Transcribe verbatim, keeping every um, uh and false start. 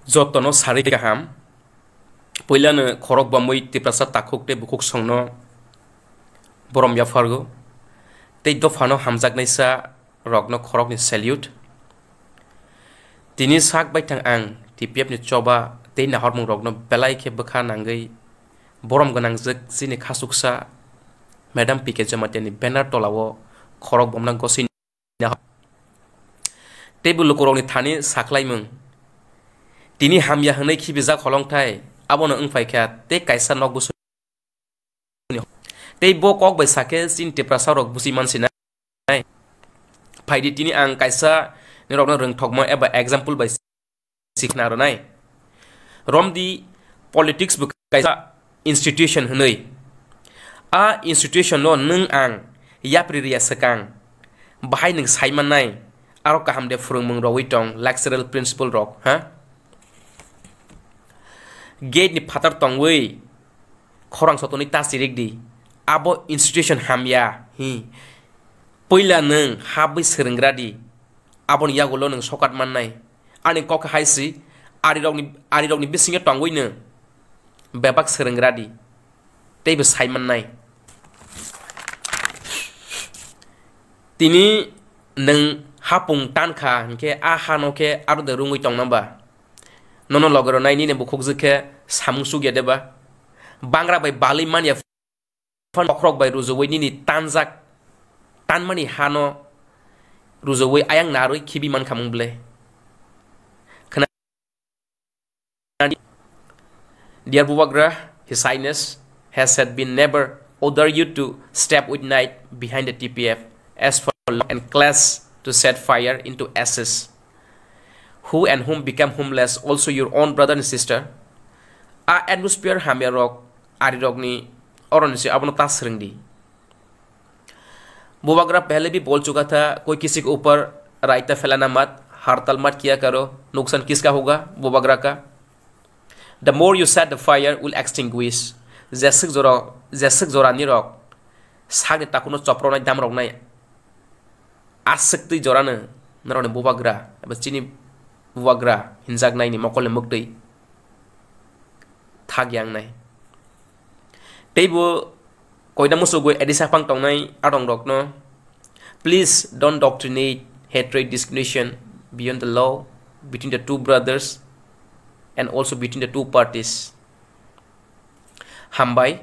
Jotono sarwi kaham. Puilano khorok bamwi Tiprasa takhuk tei bukhuk songno borom yaphargo. Tei dophano hamjaknaisa rokno khorokni salute. Tini sak baithang ang T P F ni choba tei nahormung rokno belai khe bwkha nangwi borom gwnangjak chini khasuksa Madam P K Jamatia ni banner tolao khorok bomna gosini. Teibo lukurokni thani sakhlaimung. Tini hamya hwnwi khibijak holongthai, abono wngphaikha tei kaisa nok busu. Tei bo kok bai sakhe chini Tiprasa rok busi mansinai. Phaidi tini ang kaisa nirokno rwngthokma eba example bai sikna rwnai. Romdi politics bo kaisa institution hwnwi. A institution no nwng ang yapri riya swkang bahai nwng sai mannai, aro kaham de phwrwngmung rogwi tong lecturer principal rok, ha? Gate ni phatar tongwi khorang sotoni ta chirik di. Abo institution hamya hi. Puila nwng habwi swrwnggra di. Aboni yagulo nwng sokat mannai. Ani kok hai si, arirokni, arirokni bisingo tongwino bebak swrwng radi, teibo sai mannai. Tini nwng hapung tankha hinkhe a hano khe aro de rungwi tongna ba? Nono loge rwnai nini bukhukjwk khe samung sukya deba? Bangra bai balwi manya phano bokhorok bai rujuwi nini tanjak, tanmani hano rujuwi ayang narwi khibi mankha mung ble? Khna-, Dear Bubagra, His Highness has said been never order you to step with night behind the T P F as for law and clash to set fire into ashes. Who and whom become homeless, also your own brother and sister? A atmosphere hamya rok, ari rokni oroni se abono ta swrwng di. Bubagra pehle bhi bol chuka tha, koi kisi ke upar raita phelana mat, hartal mat kiya karo, nuksan kiska hoga, Bubagra ka. The more you set the fire will extinguish. Jeswk jora, jeswk jora nirok sakni takuno chopronai damroknai. Aswktwi jorano norokni bubagra eba chini bubagra hinjaknaini mokolni mwktwi thak yangnai. Teibo koina muchugwi edi saphang tongnai adongrokno, please don't doctrinate hatred, discrimination beyond the law between the two brothers and also between the two parties. Hambai,